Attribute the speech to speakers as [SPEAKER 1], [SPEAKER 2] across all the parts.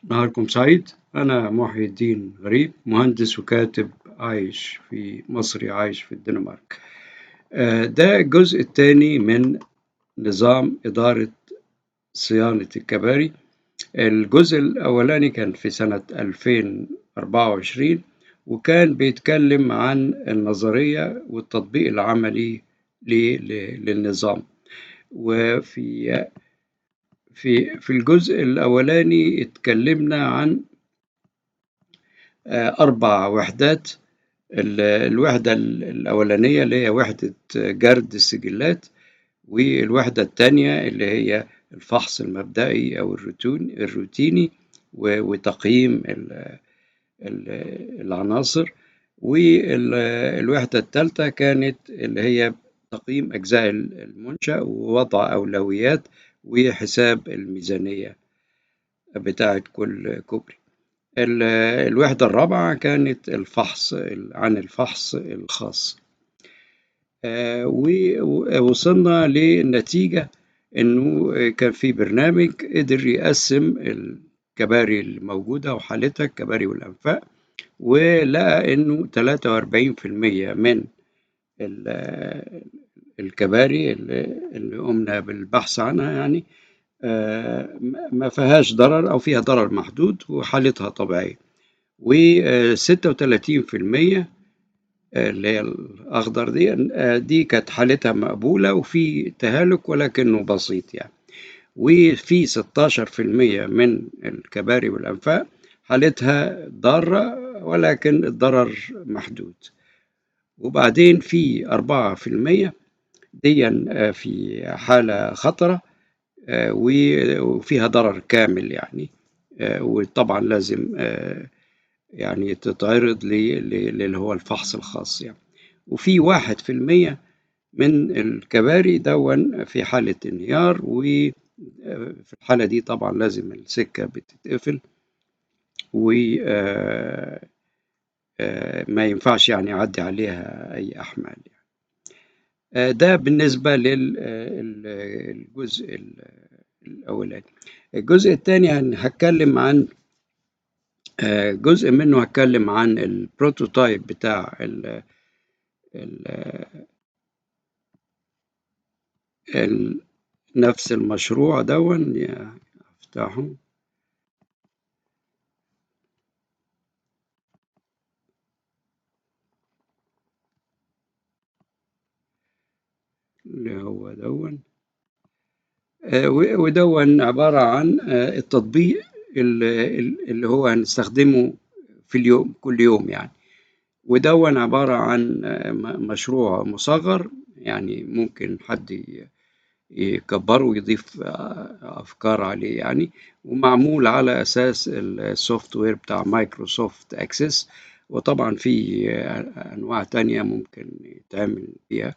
[SPEAKER 1] نهاركم سعيد. أنا محي الدين غريب، مهندس وكاتب عايش في مصري عايش في الدنمارك. ده الجزء الثاني من نظام إدارة صيانة الكباري. الجزء الأولاني كان في سنة 2024، وكان بيتكلم عن النظرية والتطبيق العملي للنظام. وفي في في الجزء الأولاني اتكلمنا عن 4 وحدات. الوحدة الأولانية اللي هي وحدة جرد السجلات، والوحدة الثانية اللي هي الفحص المبدئي أو الروتيني وتقييم العناصر، والوحدة الثالثة كانت اللي هي تقييم أجزاء المنشأ ووضع أولويات وحساب الميزانية بتاعة كل كوبري. الوحدة الرابعة كانت الفحص عن الفحص الخاص. ووصلنا للنتيجة إنه كان في برنامج قدر يقسم الكباري الموجودة وحالتها، الكباري والأنفاق، ولقى إنه 43% من الكباري اللي قمنا بالبحث عنها ما فيهاش ضرر أو فيها ضرر محدود وحالتها طبيعية، وستة وتلاتين في المية اللي هي الأخضر دي كانت حالتها مقبولة وفي تهالك ولكنه بسيط وفي ستاشر في المية من الكباري والأنفاق حالتها ضارة ولكن الضرر محدود. وبعدين في أربعة في المية دي في حالة خطرة، وفيها ضرر كامل وطبعا لازم تتعرض للي هو الفحص الخاص. وفي واحد في المية من الكباري دون في حالة انهيار، وفي الحالة دي طبعا لازم السكة بتتقفل، و ما ينفعش يعدي عليها أي أحمال. ده بالنسبة للجزء الأولاني. الجزء الثاني هتكلم عن، جزء منه هتكلم عن البروتوتايب بتاع نفس المشروع دون. افتحه. اللي هو دون. ودون عبارة عن التطبيق اللي هو هنستخدمه في اليوم كل يوم. ودون عبارة عن مشروع مصغر، ممكن حد يكبره ويضيف أفكار عليه ومعمول على أساس السوفت وير بتاع مايكروسوفت أكسس، وطبعا في أنواع تانية ممكن يتعمل بيها،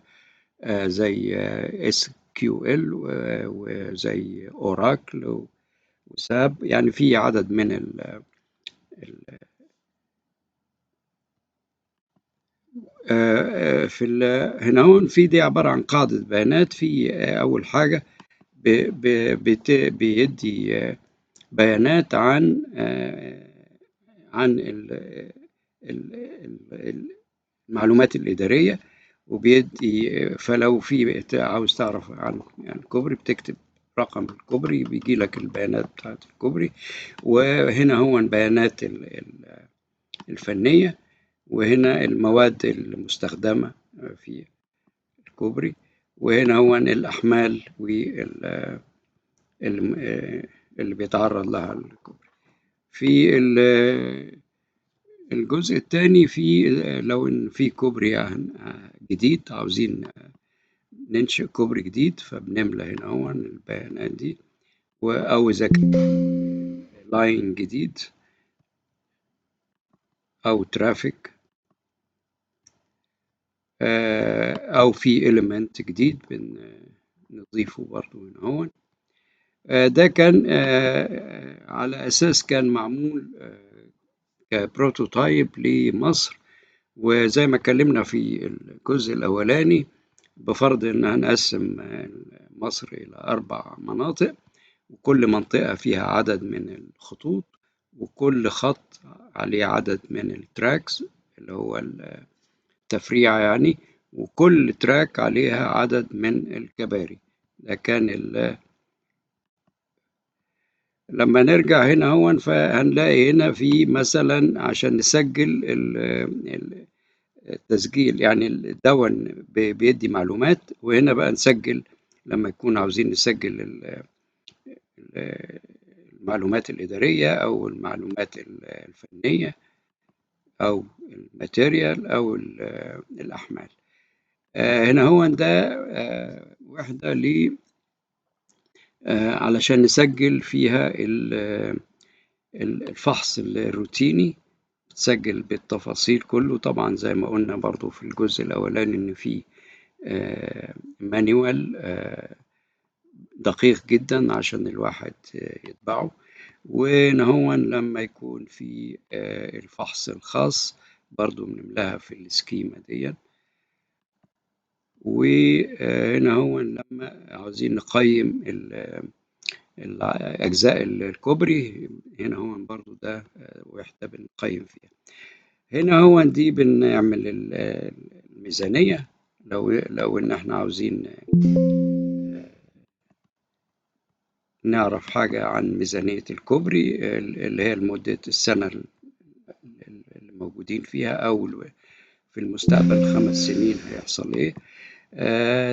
[SPEAKER 1] زي اس كيو ال وزي اوراكل وساب، في عدد من ال في هنا هون في دي عبارة عن قاعدة بيانات. في أول حاجة بيدي بيانات عن المعلومات الإدارية، وبيدي فلو في عاوز تعرف عن الكوبري بتكتب رقم الكوبري بيجي لك البيانات بتاعت الكوبري. وهنا هو البيانات الفنية، وهنا المواد المستخدمة في الكوبري، وهنا هو الأحمال اللي بيتعرض لها الكوبري. في الجزء الثاني في لو إن في كوبري جديد عاوزين ننشئ كوبري جديد، فبنملى هنا هو البيانات دي، أو إذا كان لاين جديد أو ترافيك، أو في إليمنت جديد بنضيفه برضو هنا هون. ده كان على أساس كان معمول كبروتوتايب لمصر، وزي ما اتكلمنا في الجزء الأولاني بفرض إن هنقسم مصر إلى 4 مناطق، وكل منطقة فيها عدد من الخطوط، وكل خط عليه عدد من ال tracks اللي هو التفريعة يعني، وكل track عليها عدد من الكباري. ده كان لما نرجع هنا هون فهنلاقي هنا في مثلا عشان نسجل التسجيل، يعني الدون بيدي معلومات، وهنا بقى نسجل لما يكون عاوزين نسجل المعلومات الإدارية أو المعلومات الفنية أو ال material أو الأحمال. هنا هو ده وحدة علشان نسجل فيها الفحص الروتيني، بتسجل بالتفاصيل كله. طبعا زي ما قلنا برضو في الجزء الأولاني إن في manual دقيق جدا عشان الواحد يتبعه. وإن هو لما يكون في الفحص الخاص برضو بنملاها في ال schema دي. وهنا هو لما عاوزين نقيم أجزاء الكوبري، هنا هو برضو ده وحدة بنقيم فيها. هنا هو دي بنعمل الميزانية لو إن إحنا عاوزين نعرف حاجة عن ميزانية الكوبري اللي هي لمدة السنة اللي موجودين فيها أو في المستقبل 5 سنين هيحصل إيه.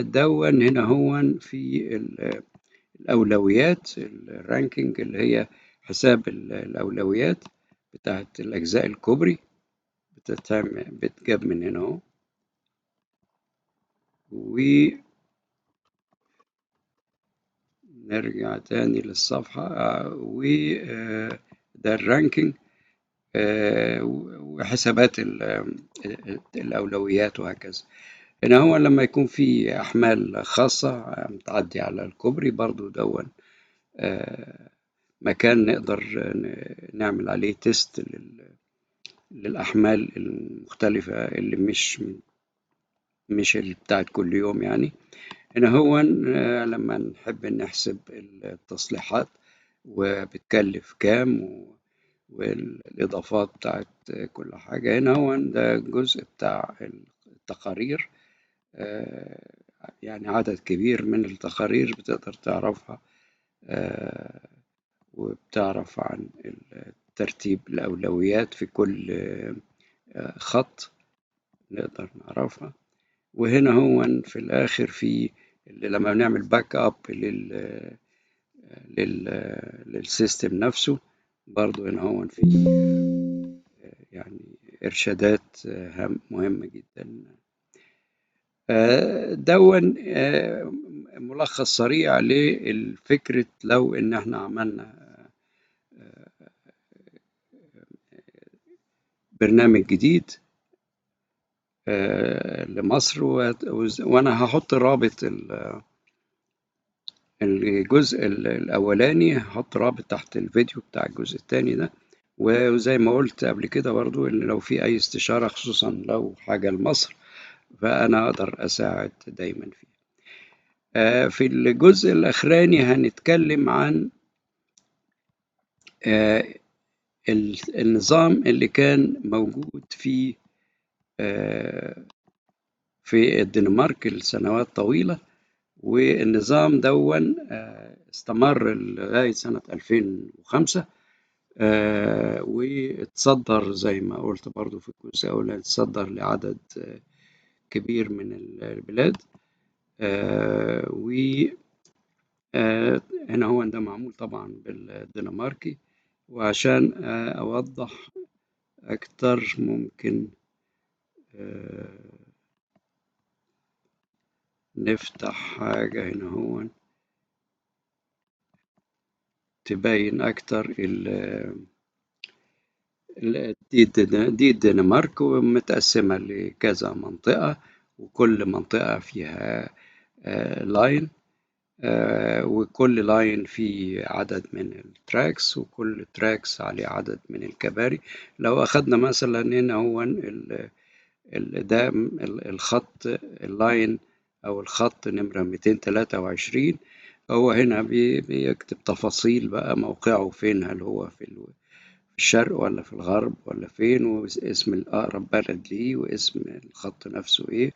[SPEAKER 1] دون هنا هو في الأولويات، ال ranking اللي هي حساب الأولويات بتاعت الأجزاء الكوبري بتجاب من هنا أهو. ونرجع تاني للصفحة، وده ال ranking وحسابات الأولويات وهكذا. هنا هو لما يكون في أحمال خاصة بتعدي على الكوبري برضو دون مكان نقدر نعمل عليه test للأحمال المختلفة اللي مش اللي بتاعت كل يوم يعني. هنا هو لما نحب نحسب التصليحات وبتكلف كام والإضافات بتاعت كل حاجة. هنا هو ده الجزء بتاع التقارير، يعني عدد كبير من التقارير بتقدر تعرفها، وبتعرف عن ترتيب الأولويات في كل خط نقدر نعرفها. وهنا هو في الآخر في اللي لما بنعمل backup لل system نفسه برضو هنا هو في يعني إرشادات مهمة جدا. دون ملخص سريع للفكرة لو إن إحنا عملنا برنامج جديد لمصر، وأنا هحط رابط الجزء الأولاني، هحط رابط تحت الفيديو بتاع الجزء الثاني ده. وزي ما قلت قبل كده برضو إن لو في أي استشارة خصوصا لو حاجة لمصر فأنا أقدر أساعد دايما فيها. في الجزء الأخراني هنتكلم عن النظام اللي كان موجود في الدنمارك لسنوات طويلة، والنظام دون استمر لغاية سنة 2005، واتصدر زي ما قلت برضو في الجزء الأولاني، اتصدر لعدد كبير من البلاد. و هنا هو ده معمول طبعا بالدنماركي. وعشان أوضح أكتر ممكن نفتح حاجة هنا هو تبين أكتر. دي الدنمارك ومتقسمة لكذا منطقة، وكل منطقة فيها line، وكل line فيه عدد من ال tracks، وكل tracks عليه عدد من الكباري. لو أخدنا مثلا هنا هو ده الخط ال line أو الخط نمرة 223، هو هنا بيكتب تفاصيل بقى موقعه فين، هل هو في الشرق ولا في الغرب ولا فين، واسم الأقرب بلد ليه، واسم الخط نفسه إيه.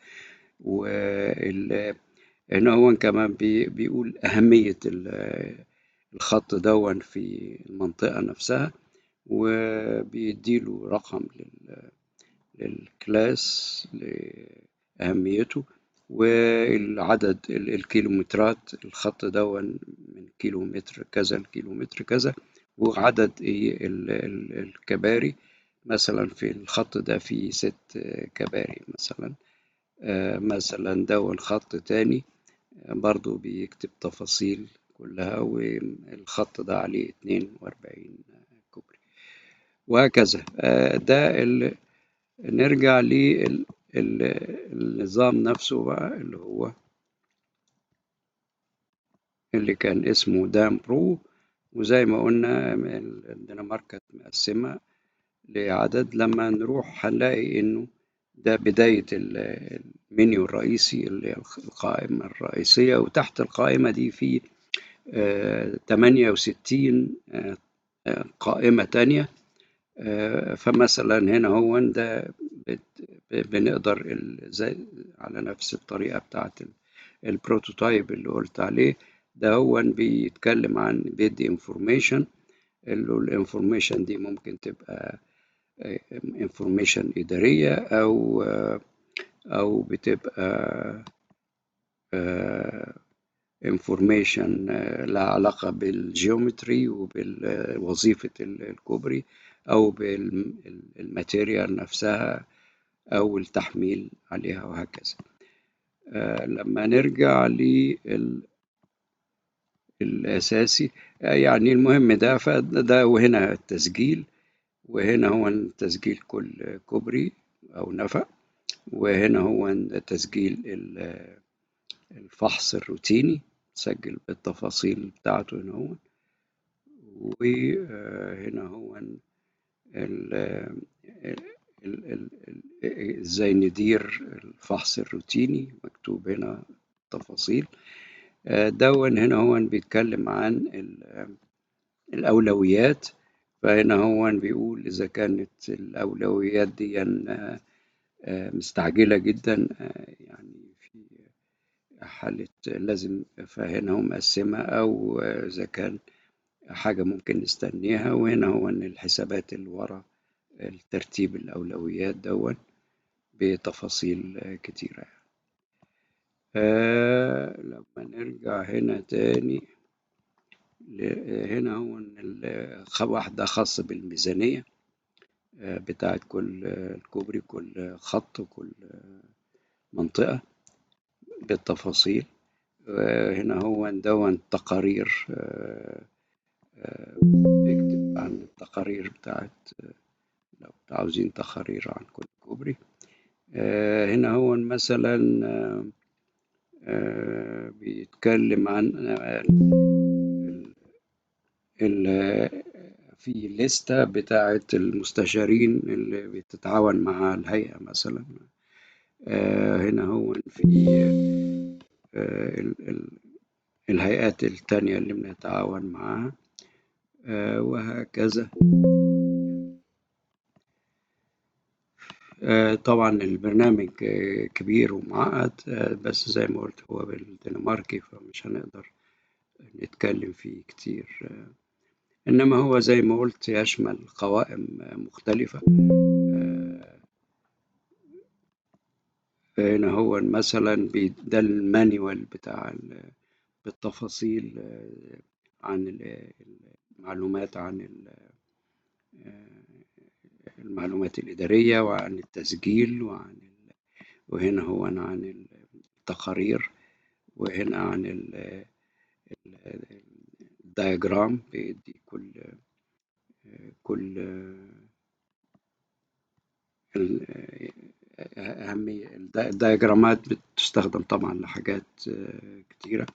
[SPEAKER 1] هنا هو كمان بيقول أهمية الخط دون في المنطقة نفسها، وبيديله رقم لل class لأهميته، والعدد الكيلومترات الخط دون من كيلومتر كذا لكيلومتر كذا، وعدد إيه الكباري. مثلا في الخط ده في 6 كباري مثلا. مثلا دون خط تاني برضو بيكتب تفاصيل كلها، والخط ده عليه 42 كوبري وهكذا. ده نرجع للنظام نفسه بقى، اللي هو اللي كان اسمه DanPro. وزي ما قلنا الدنمارك كانت مقسمة لعدد. لما نروح هنلاقي إنه ده بداية المنيو الرئيسي اللي هي القائمة الرئيسية، وتحت القائمة دي في 68 قائمة تانية. فمثلا هنا هو ده بنقدر زي على نفس الطريقة بتاعت ال prototype اللي قلت عليه ده، هو بيتكلم عن بيدي information، اللي ال information دي ممكن تبقى information إدارية أو بتبقى information لها علاقة بال geometry وبالوظيفة الكوبري أو بال material نفسها أو التحميل عليها وهكذا. لما نرجع للأساسي، يعني المهم ده، فده وهنا التسجيل، وهنا هو تسجيل كل كوبري أو نفق، وهنا هو تسجيل الفحص الروتيني، تسجل بالتفاصيل بتاعته هنا هو. وهنا هو ازاي ندير الفحص الروتيني، مكتوب هنا تفاصيل. دون هنا هو بيتكلم عن الأولويات، فهنا هو بيقول إذا كانت الأولويات دي مستعجلة جدا، يعني في حالة لازم، فهنا هو مقسمها، أو إذا كان حاجة ممكن نستنيها. وهنا هو إن الحسابات اللي ورا الترتيب الأولويات دون بتفاصيل كتيرة. لما نرجع هنا تاني هنا هو إن واحدة خاصة بالميزانية بتاعت كل الكوبري، كل خط وكل منطقة بالتفاصيل. هنا هو دون تقارير، بيكتب عن التقارير بتاعت لو عاوزين تقارير عن كل كوبري. هنا هو مثلا بيتكلم عن في لستة بتاعت المستشارين اللي بتتعاون مع الهيئة مثلا. هنا هو في الهيئات التانية اللي بنتعاون معاها، وهكذا. طبعا البرنامج كبير ومعقد، بس زي ما قلت هو بالدنماركي فمش هنقدر نتكلم فيه كتير، إنما هو زي ما قلت يشمل قوائم مختلفة. هنا هو مثلا ده المانيوال بتاع بالتفاصيل، عن المعلومات عن المعلومات الإدارية وعن التسجيل وهنا هو عن التقارير، وهنا عن ال diagram بيدي كل أهمية. ال diagram ات بتستخدم طبعا لحاجات كتيرة.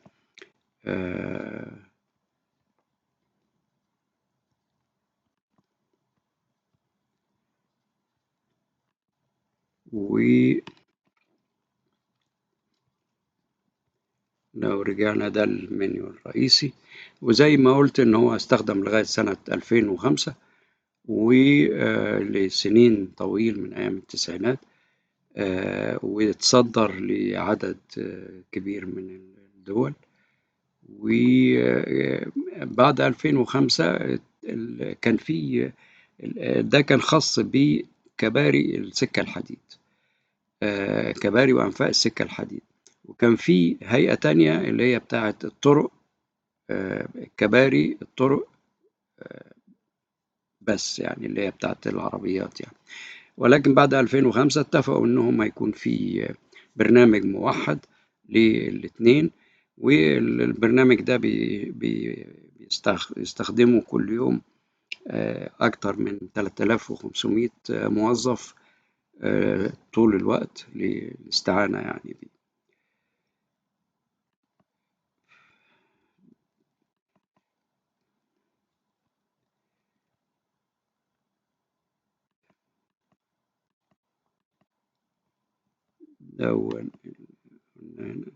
[SPEAKER 1] ولو رجعنا ده المنيو الرئيسي، وزي ما قلت إن هو استخدم لغاية سنة 2005، ولسنين طويل من أيام التسعينات، وتصدر لعدد كبير من الدول. وبعد 2005 كان في، ده كان خاص بكباري السكة الحديد، كباري وأنفاق السكة الحديد. وكان في هيئة تانية اللي هي بتاعة الطرق، كباري الطرق بس، يعني اللي هي بتاعة العربيات يعني. ولكن بعد 2005 اتفقوا إنهم هيكون في برنامج موحد للاثنين، والبرنامج ده بيستخدمه كل يوم أكتر من 3500 موظف طول الوقت للاستعانة يعني بيه. ده هو هنا.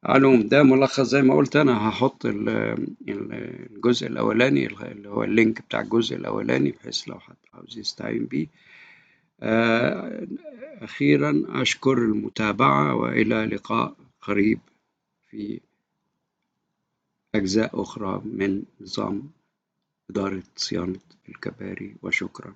[SPEAKER 1] علوم ده ملخص زي ما قلت، أنا هحط الجزء الأولاني اللي هو ال link بتاع الجزء الأولاني بحيث لو حد عاوز يستعين بيه. أخيرا أشكر المتابعة، وإلى لقاء قريب في أجزاء أخرى من نظام إدارة صيانة الكباري، وشكرا.